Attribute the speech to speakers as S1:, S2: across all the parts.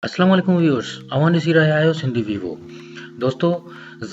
S1: اسلام عليڪم ويورس اوهان ڏسي رهيا آهيو سنڌي ويوو دوستو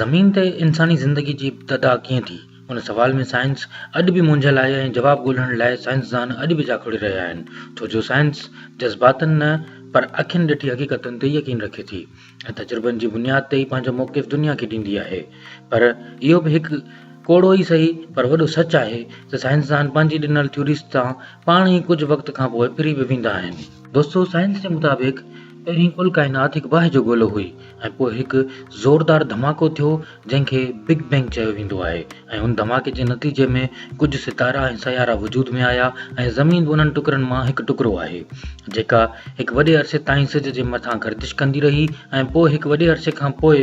S1: زمين تي انساني زندگي جي ابتدا ڪيئن ٿي ان سوال ۾ سائنس اڄ به مونجهيل آهي ۽ جواب ڳولڻ لاء سائنسدان اڄ به جاکوڙي رهيا آهن ڇو جو سائنس جذباتن نه پر اکين ڏٺي حقيقتن تي يقين رکي ٿي ۽ تجربن جي بنياد تي ئي پنهنجو موقف دنيا کي ڏيندي آهي پر اهو به هڪ ڪوڙو ئي سهي پر وڏو سچ آهي ته سائنسدان پنهنجي ڏنل ٿيوريز تان پاڻ ئي ڪجهه وقت کان پوء ڦري به ويندا آهن. دوستو سائنس جي مطابق پهرين ڪل ڪائنات هڪ باهه جو گولو هئي ۽ پوء هڪ زوردار ڌماڪو ٿيو جنهن کي بگ بينگ چيو ويندو آهي ۽ ان ڌماڪي جي نتيجي ۾ ڪجهه ستارا ۽ سيارا وجود ۾ آيا ۽ زمين به انهن ٽڪرن مان هڪ ٽڪرو آهي جيڪا هڪ وڏي عرصي تائين سج جي مٿان گردش ڪندي رهي ۽ پوء هڪ وڏي عرصي کان پوء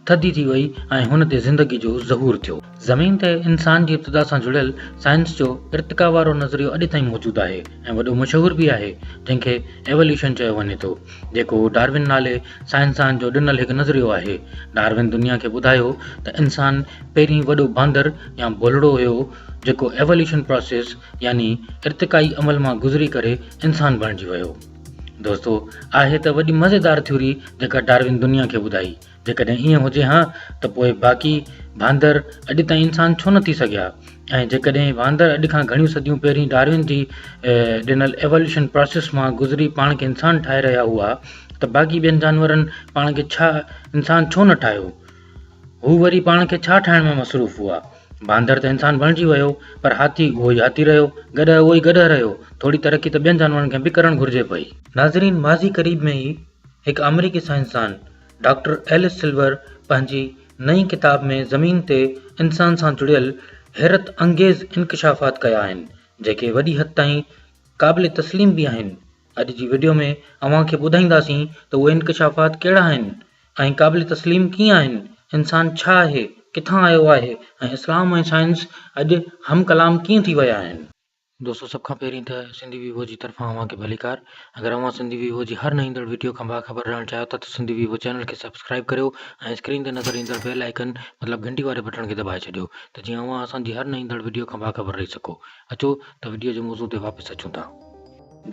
S1: ٿڌي ٿي وئي ۽ هن تي زندگي جو ظهور ٿيو. زمين تي انسان جي ابتدا سان جڙيل سائنس جو ارتقا وارو نظريو اڄ تائين موجود آهي ۽ وڏو مشهور به آهي جنهن کي ايوليوشن چيو وڃي ٿو جيڪو ڊارون نالي سائنسدان جو ڏنل هڪ نظريو آهي. ڊارون دنيا کي ٻڌايو ته انسان پهرين وڏو باندر يا ڀولڙو هيو جيڪو ايوليوشن پراسيس يعني ارتقائي عمل مان گذري ڪري انسان بڻجي ويو. دوستو آهي ته وڏي مزيدار ٿيوري جيڪا ڊارون دنيا کي ٻڌائي. جيڪڏهن ائين هجي ها ته پوء باقي باندر اڄ تائين انسان ڇو نه ٿي سگهيا؟ ۽ جيڪڏهن باندر اڄ کان گهڻيون صديون پهرين ڊارون جي ڏنل ايولوشن پراسيس مان گذري پاڻ کي انسان ٺاهي رهيا هئا ته باقي ٻين جانورن پاڻ کي ڇا انسان ڇو نه ٺاهيو؟ هو وري پاڻ کي ڇا ٺاهڻ ۾ مصروف هئا؟ باندر ته انسان بڻجي ويو پر هاٿي اهو ئي هاٿي رهيو، گڏهه اهو ئي گڏهه رهيو. ٿوري ترقي ته ٻين جانورن کي به ڪرڻ گهرجي پئي. ناظرين ماضي قريب ۾ ئي هڪ آمريڪي سائنسدان ڊاڪٽر ايلس سلور پنهنجي نئين ڪتاب ۾ زمين تي انسان سان جڙيل حيرت انگيز انڪشافات ڪيا آهن، جيڪي وڏي حد تائين قابل تسليم به آهن. اڄ جي وڊيو ۾ اوهان کي ٻڌائينداسين ته اهي انڪشافات ڪهڙا آهن ۽ قابل تسليم ڪيئن آهن، انسان ڇا آهي، ڪٿان آيو آهي ۽ اسلام ۽ سائنس اڄ هم ڪلام ڪيئن ٿي ويا آهن. دوستو سڀ کان پهرين ته سنڌي ويوو جي طرفان اوهان کي ڀليڪار اگر اوهان سنڌي ويوو جي هر نئين ايندڙ وڊيو کان باخبر رهڻ چاهيو ٿا ته سنڌي ويوو چينل کي سبسڪرائب ڪريو ۽ اسڪرين تي نظر ايندڙ بيل آئيڪن مطلب گهنٽي واري بٽڻ کي دٻائي ڇڏيو ته جيئن اوهان اسان جي هر نئين ايندڙ وڊيو کان باخبر رهي سگهو اچو ته وڊيو جي موضوع تي واپس اچون ٿا.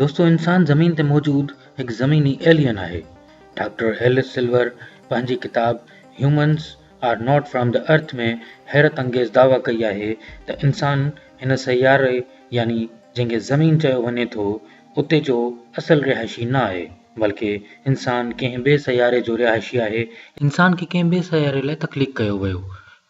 S1: دوستو انسان زمين تي موجود هڪ زميني ايلين آهي ڊاڪٽر ايلس سلور پنهنجي ڪتاب humans are not from the earth ۾ حيرت انگيز دعويٰ ڪئي آهي ته انسان هن سياري يعني جنهن کي زمين چيو وڃي ٿو اتي جو اصل رهائشي نه آهي بلڪه انسان ڪنهن ٻئي سياري جو رهائشي آهي، انسان کي ڪنهن ٻئي سياري لاء تخليق ڪيو ويو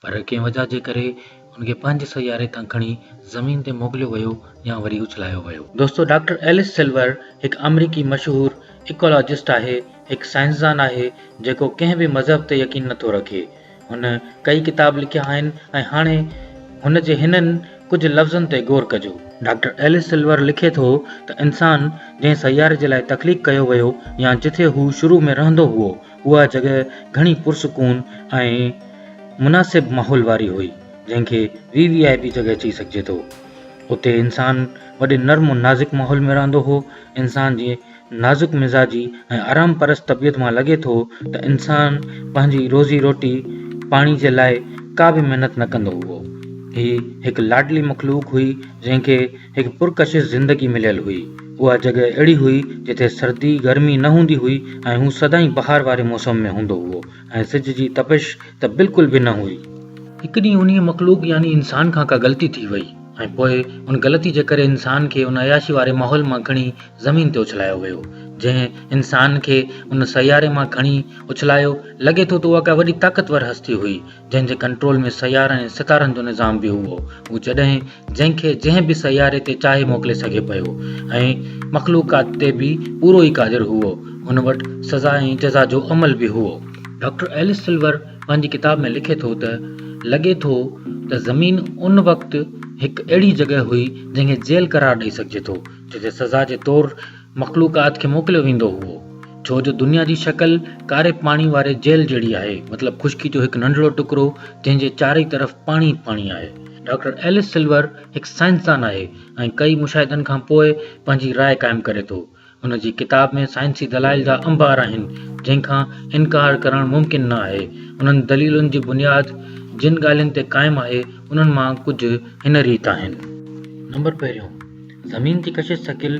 S1: پر ڪنهن وجهه جي ڪري ان کي پنهنجي سياري تان کڻي زمين تي موڪليو ويو يا وري اڇلايو ويو. دوستو ڊاڪٽر ايلس سلور هڪ آمريڪي مشهور ايڪالاجسٽ آهي، هڪ سائنسدان آهي جيڪو ڪنهن به مذهب تي يقين نٿو رکي. هن ڪئي ڪتاب لکيا آهن ۽ هاڻي هن جي هنن ڪجهه لفظن تي غور ڪجو. ڊاڪٽر ايلس سلور لکي ٿو ته انسان جنهن سياري جي لاء تخليق ڪيو ويو يا جٿي هو شروع ۾ رهندو هئو اها جڳهه گهڻي پرسڪون ۽ مناسب ماحول واري هئي جنهن کي وي وي آء پي جڳهه چئي سگهجي ٿو. اتي انسان وڏي نرم و نازڪ ماحول ۾ رهندو هو. انسان جي نازڪ مزاجي ۽ آرام پرست طبيعت مان لڳي ٿو ته انسان پنهنجي روزي روٽي پاڻي جي لاء ڪا به محنت نه ڪندو هئو. هي هڪ لاڏلي مخلوق هئي جنهن کي هڪ پرڪشش زندگي مليل هئي. اها جڳهه اهڙي هئي جتي سردي گرمي نه هوندي هئي ۽ هو سدائين بهار واري موسم ۾ هوندو هئو ۽ سج جي تپش ته بلڪل به نه هئي. هڪ ڏينهن انهيء مخلوق يعني انسان کان ڪا غلطي ٿي وئي ۽ پوء ان غلطي جي ڪري انسان کي ان عياشي واري ماحول مان کڻي زمين تي اڇلايو ويو. جنهن انسان کي ان سياري مان کڻي اڇلايو، لڳي ٿو ته اها ڪا وڏي طاقتور هستي هئي، جنهن جي ڪنٽرول ۾ سيارن ۽ ستارن جو نظام به هئو. هو جڏهن جنهن کي جنهن به سياري تي چاهي موڪلي سگهي پيو ۽ مخلوقات تي به پورو ئي قادر هئو. هن وٽ سزا ۽ جزا جو عمل به هئو. ڊاڪٽر ايلس سلور پنهنجي ڪتاب ۾ لکي ٿو ته لڳي ٿو ته زمين ان وقت هڪ اهڙي جڳهه هئي جنهن کي جيل قرار ڏئي سگهجي ٿو جتي سزا جي طور مخلوقات کي موڪليو ويندو هئو ڇو جو دنيا جي شڪل ڪاري پاڻي واري جيل جهڙي آهي مطلب خشڪي جو هڪ ننڍڙو ٽڪرو جنهن جي چارئي طرف پاڻي ئي پاڻي آهي. ڊاڪٽر ايلس سلور هڪ سائنسدان آهي ۽ ڪئي مشاهدن کان پوء پنهنجي راء قائم ڪري ٿو. هن جي ڪتاب ۾ سائنسي دلائل جا انبار آهن، جنهن کان انڪار ڪرڻ ممڪن نه آهي. انهن دليلن جي بنياد جن ڳالهين تي قائم آهي، انهن مان ڪجهه هن ريت آهن. نمبر پهريون، زمين جي ڪشش ثقيل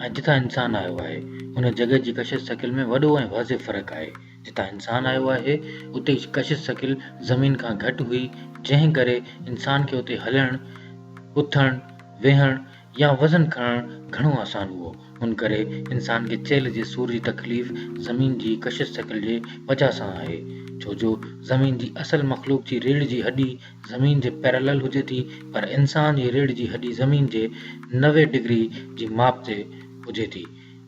S1: ۽ جتان انسان آيو آهي. ان جڳهه جي ڪشش ثقيل ۾ وڏو ۽ واضح فرق آهي. جتان انسان آيو آهي، اتي ڪشش ثقيل زمين کان گهٽ هئي، جنهن ڪري انسان کي اتي هلڻ، اٿڻ، ويهڻ يا وزن کڻڻ گهڻو آسان هئو. ان ڪري انسان کي چيلهه جي سور جي تڪليف زمين جي ڪشش ثقيل جي وجهه سان آهي. ڇو جو زمين جي اصل مخلوق جي ريڙهه جي هڏي زمين جي پيرالل هجي ٿي پر انسان جي ريڙهه جي هڏي زمين جي 90 ڊگري جي ماپ تي هجي ٿي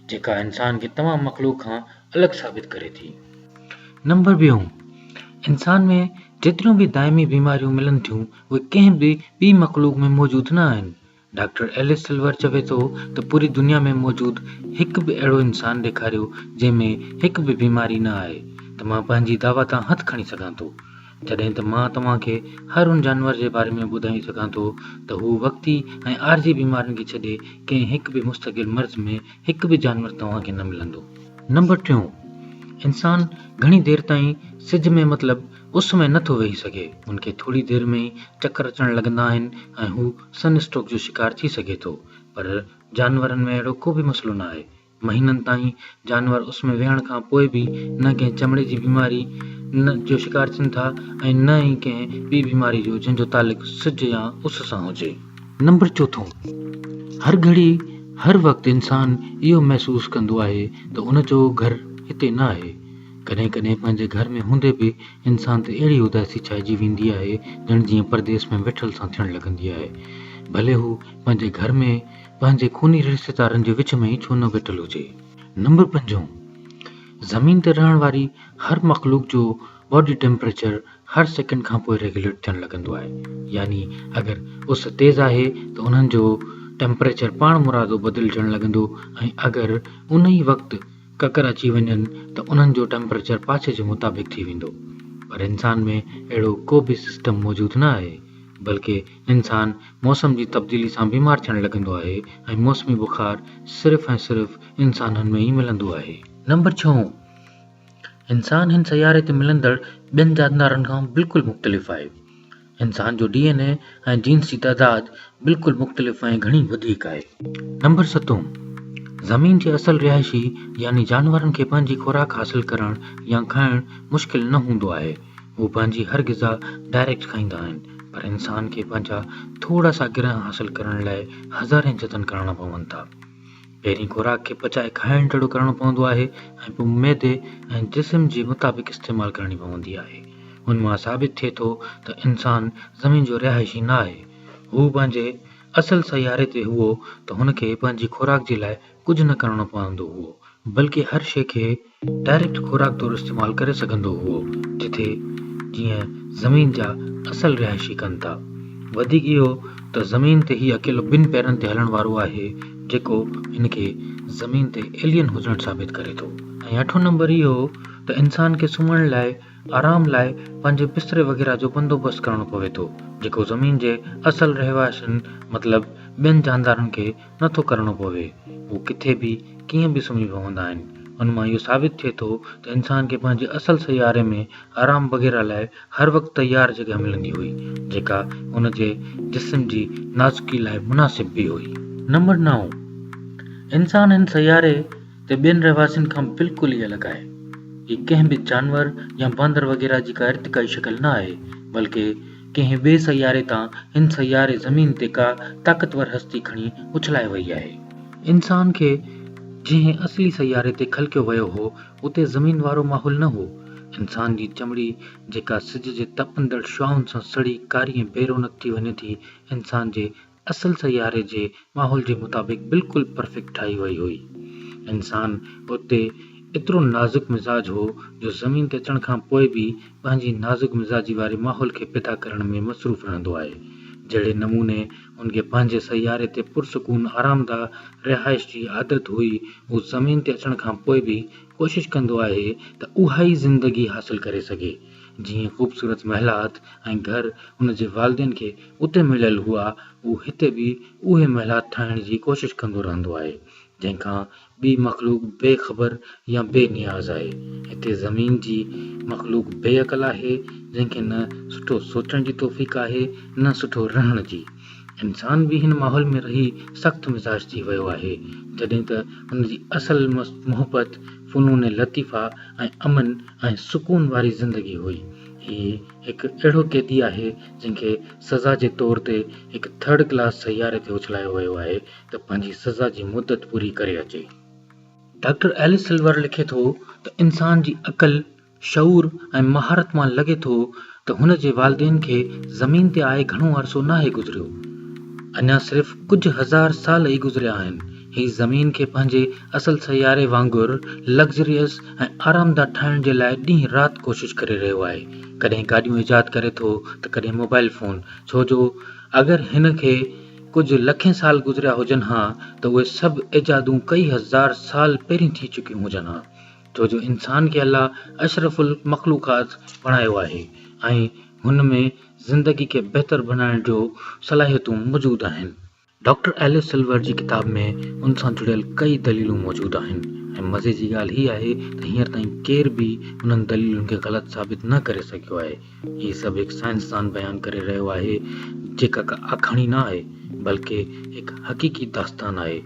S1: جيڪا انسان کي تمام مخلوق کان الڳ ثابت ڪري ٿي. نمبر ٻيون، انسان ۾ جيتريون به دائمي بيماريون ملن ٿيون اهي ڪنهن به ٻي مخلوق ۾ موجود نه آهن. ڊاڪٽر ايلس سلور چوي ٿو ته پوري دنيا ۾ موجود هڪ به اهڙو انسان ڏيکاريو جنهن ۾ هڪ به بيماري نه آهي ته مان پنهنجي دعويٰ تان هٿ کڻي سگهان ٿو. جڏهن ته مان توهان کي هر ان جانور جي باري ۾ ٻڌائي سگهان ٿو ته هو وقتي ۽ عارضي بيمارين کي ڇڏي ڪنهن هڪ به مستقل مرض ۾ هڪ به جانور توهان کي نه ملندو. نمبر ٽيون، انسان گهڻي دير تائين سج ۾ مطلب اس ۾ نه ٿو ويهي سگهي، ان کي ٿوري دير ۾ ئي چڪر اچڻ لڳندا آهن ۽ هو سن اسٽروڪ جو شڪار ٿي سگهي ٿو پر جانورن ۾ اهڙو ڪو به مسئلو نه آهي. مهينن تائين جانور اس ۾ ويهڻ کان پوء به نه ڪنهن چمڙي جي بيماري جو شڪار ٿين ٿا ۽ نه ئي ڪنهن ٻي بيماري جو جنهن جو تعلق سج يا اس سان هجي. نمبر چوٿون، هر گهڙي هر وقت انسان اهو محسوس ڪندو آهي ته ان جو گهر هتي نه آهي. ڪڏهن ڪڏهن پنهنجي گهر ۾ هوندي به انسان تي اهڙي اداسي ڇائجي ويندي آهي ڄڻ جيئن پرديس ۾ ويٺل سان ٿيڻ لڳندي آهي. ڀلي هو پنهنجي گهر ۾ پنهنجي خوني رشتيدارن جي وچ ۾ ئي ڇو نه ويٺل هجي. نمبر پنجون، زمين تي رهڻ واري هر مخلوق جو باڊي ٽيمپريچر هر سيڪنڊ کان پوء ريگيوليٽ ٿيڻ لڳندو آهي يعني اگر اس تيز آهي ته انهن جو ٽيمپريچر پاڻمرادو بدلجڻ لڳندو ۽ اگر ان ئي وقت ڪڪر اچي وڃن ته انهن جو ٽيمپريچر پاڇي جي مطابق ٿي ويندو پر انسان ۾ اهڙو ڪو به سسٽم موجود نه آهي بلڪه انسان موسم جي تبديلي سان بيمار ٿيڻ لڳندو آهي ۽ موسمي بخار صرف ۽ صرف انسانن ۾ ئي ملندو آهي. نمبر ڇهون، انسان هن سياري تي ملندڙ ٻين جاندارن کان بلڪل مختلف آهي. انسان جو ڊي اين اي ۽ جينز جي تعداد بلڪل مختلف ۽ گهڻي وڌيڪ آهي. نمبر ستون، زمين جي اصل رهائشي يعني جانورن کي پنهنجي خوراڪ حاصل ڪرڻ يا کائڻ مشڪل نه هوندو آهي. هو پنهنجي هر غذا ڊائريڪٽ کائيندا آهن پر انسان کي پنهنجا ٿورا سا گرهه حاصل ڪرڻ لاء هزارين جتن ڪرڻا پون ٿا. پهرين خوراڪ کي پچائي کائڻ جهڙو ڪرڻو پوندو آهي ۽ پوء معدي ۽ جسم جي مطابق استعمال ڪرڻي پوندي آهي. ان مان ثابت ٿئي ٿو ته انسان زمين جو رهائشي نه آهي. هو پنهنجي اصل سياري تي هئو ته هن کي پنهنجي خوراڪ جي لاء ڪجهه نه ڪرڻو پوندو هئو بلڪه هر شيء کي ڊائريڪٽ خوراڪ طور استعمال ڪري سگهندو هئو جتي جيئن زمين جا اصل رهائشي ڪن ٿا. وڌيڪ اهو ته زمين تي هي اڪيلو ٻن پيرن تي هلڻ وارو آهي جيڪو هن کي زمين تي ايلين هجڻ ثابت ڪري ٿو. ۽ اٺون نمبر اهو ته انسان کي سمهڻ لاء آرام لاء پنهنجي بستري وغيره جو بندوبست ڪرڻو پوي ٿو جيڪو زمين جي اصل رهواسين مطلب ٻين جاندارن کي نه ٿو ڪرڻو پوي. هو ڪٿي به ڪيئن به سمهي پوندا آهن. ان مان اهو ثابت ٿئي ٿو ته انسان کي پنهنجي اصل سياري ۾ آرام وغيره لاء هر وقت تيار جڳهه ملندي هئي، جيڪا ان جي جسم جي نازڪي لاء مناسب به هئي. نمبر نو، انسان هن سياري تي ٻين رهواسين کان بلڪل ئي الڳ آهي. هي ڪنهن به جانور يا باندر وغيره جي ڪا ارتقائي شڪل نه آهي، بلڪه ڪنهن ٻئي سياري تان هن سياري زمين تي ڪا طاقتور هستي کڻي اڇلائي وئي آهي. انسان کي جنهن اصلي سياري تي خلقيو ويو هو، اتي زمين وارو ماحول نه هو. انسان جي چمڙي جيڪا سج جي تپندڙ شعاعن سان سڙي ڪاري ۽ بي رونق ٿي وڃي ٿي، انسان جي اصل سياري جي ماحول جي مطابق بلڪل پرفيڪٽ ٺاهي وئي هئي. انسان اتي ايترو نازڪ مزاج هو جو زمين تي اچڻ کان پوء به پنهنجي نازڪ مزاجي واري ماحول کي پيدا ڪرڻ ۾ مصروف رهندو آهي. جهڙي نموني ان کي پنهنجي سياري تي پرسڪون آرامده رهائش جي عادت هئي هو زمين تي اچڻ کان پوء به ڪوشش ڪندو آهي ته اها ئي زندگي حاصل ڪري سگهي جيئن خوبصورت محلات ۽ گهر ان جي والدين کي اتي مليل هئا، هو هتي به اهي محلات ٺاهڻ جي ڪوشش ڪندو رهندو آهي، جنهن کان ٻي مخلوق بي خبر يا بي نياز آهي. هتي زمين جي مخلوق بي عقل آهي، جنهن کي نه سٺو سوچڻ جي توفيق آهي، نه سٺو رهڻ جي. انسان به هن ماحول ۾ رهي سخت مزاج ٿي ويو آهي، جڏهن ته هن جي اصل محبت فنون لطيفه ۽ امن ۽ سڪون واري زندگي هئي. هي هڪ اهڙو قيدي آهي، جنهن کي سزا جي طور تي هڪ ٿرڊ ڪلاس سياري تي اڇلايو ويو آهي ته پنهنجي سزا جي مدت پوري ڪري اچي. ڊاڪٽر ايلس سلور لکي ٿو ته انسان جي عقل، شعور ۽ مهارت مان لڳي ٿو ته هن جي والدين کي زمين تي آئي گهڻو عرصو ناهي گذريو. اڃا صرف ڪجهه هزار سال ئي گذريا آهن. هي زمين کي پنهنجي اصل سياري وانگر لگزريس ۽ آرامده ٺاهڻ جي لاء ڏينهن رات ڪوشش ڪري رهيو آهي. ڪڏهن گاڏيون ايجاد ڪري ٿو ته ڪڏهن موبائل فون، ڇو جو اگر هن کي ڪجهه لکين سال گذريا هجن ها ته اهي سڀ ايجادون ڪئي هزار سال پهرين ٿي چڪيون هجن ها. ڇو جو انسان کي الله اشرف المخلوقات بڻايو آهي ۽ هن ۾ زندگي کي بهتر بڻائڻ جو صلاحيتون موجود آهن. ڊاڪٽر ايلس سلور جي ڪتاب ۾ ان سان جڙيل ڪئي دليلون موجود آهن ۽ مزي جي ڳالهه هي آهي ته هينئر تائين ڪير به انهن دليلن کي غلط ثابت نه ڪري سگهيو آهي. هي سڀ هڪ سائنسدان بيان ڪري رهيو آهي جيڪا ڪا آکاڻي نه آهي بلڪه هڪ حقيقي داستان آهي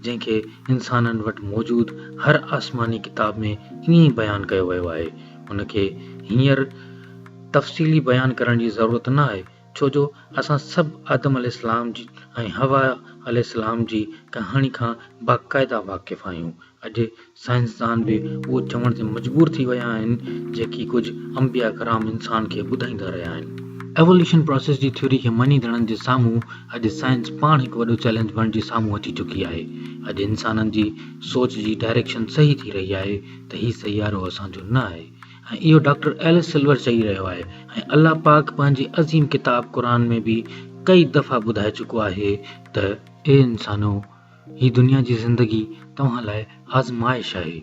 S1: جنهن کي انسانن وٽ موجود هر آسماني ڪتاب ۾ ائين ئي بيان ڪيو ويو آهي. ان کي هينئر تفصيلي بيان ڪرڻ جي ضرورت نه آهي ڇو جو اسان سڀ آدم عليه السلام ۽ حوا عليه السلام جي ڪهاڻي کان باقاعده واقف آهيون. اڄ سائنسدان به اهو چوڻ تي مجبور ٿي ويا آهن جيڪي ڪجهه انبياء ڪرام انسان کي ٻڌائيندا رهيا آهن. ايووليوشن پراسيس جي ٿيوري کي مڃيندڙن جي سامهون اڄ سائنس پاڻ هڪ وڏو چئلينج بڻجي سامهون اچي چڪي آهي. اڄ انسانن جي سوچ جي ڊائريڪشن صحيح ٿي رهي آهي ته هي سيارو اسان جو نه آهي ۽ اهو ڊاڪٽر ايلس سلور چئي رهيو آهي ۽ الله پاڪ پنهنجي عظيم ڪتاب قرآن ۾ به ڪئي دفعا ٻڌائي چڪو آهي ته اي انسانو! هي دنيا جي زندگي توهان لاء آزمائش آهي.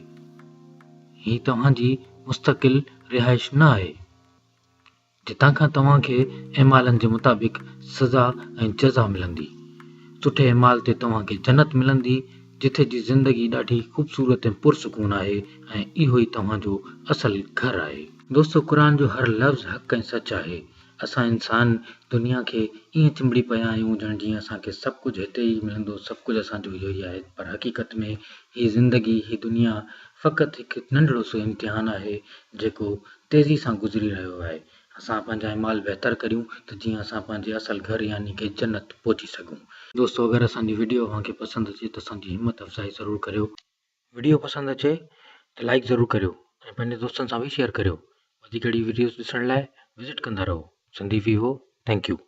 S1: هي توهان جي مستقل رهائش نه آهي، جتان کان توهان کي اعمالن جي مطابق سزا ۽ جزا ملندي. سٺي اعمال تي توهان کي جنت ملندي، جتي جي زندگي ڏاڍي خوبصورت ۽ پرسڪون آهي ۽ اهو ئي توهان جو اصل گهر آهي. دوستو قرآن جو هر لفظ حق ۽ سچ آهي. اسان انسان دنيا کي ائين چنبڙي پيا آهيون ڄڻ جيئن اسان کي سڀ ڪجهه هتي ئي ملندو، سڀ ڪجهه اسان جو اهو ئي آهي پر حقيقت ۾ هي زندگي، هي دنيا فقط هڪ ننڍڙو سو امتحان آهي جيڪو تيزي سان گذري رهيو آهي. اسان پنهنجا اعمال بهتر ڪريون ته جيئن اسان پنهنجي اصل گهر يعني ڪه جنت پهچي سگهون. دوستو اگر اسان جي وڊيو اوهان کي پسند اچي ته اسان جي همت افزائي ضرور ڪريو. وڊيو پسند اچي ته لائيڪ ضرور ڪريو ۽ پنهنجي دوستن سان به شيئر ڪريو. وڌيڪ اهڙي وڊيوز ڏسڻ لاء وزٽ ڪندا رهو سنڌي ويوو thank you.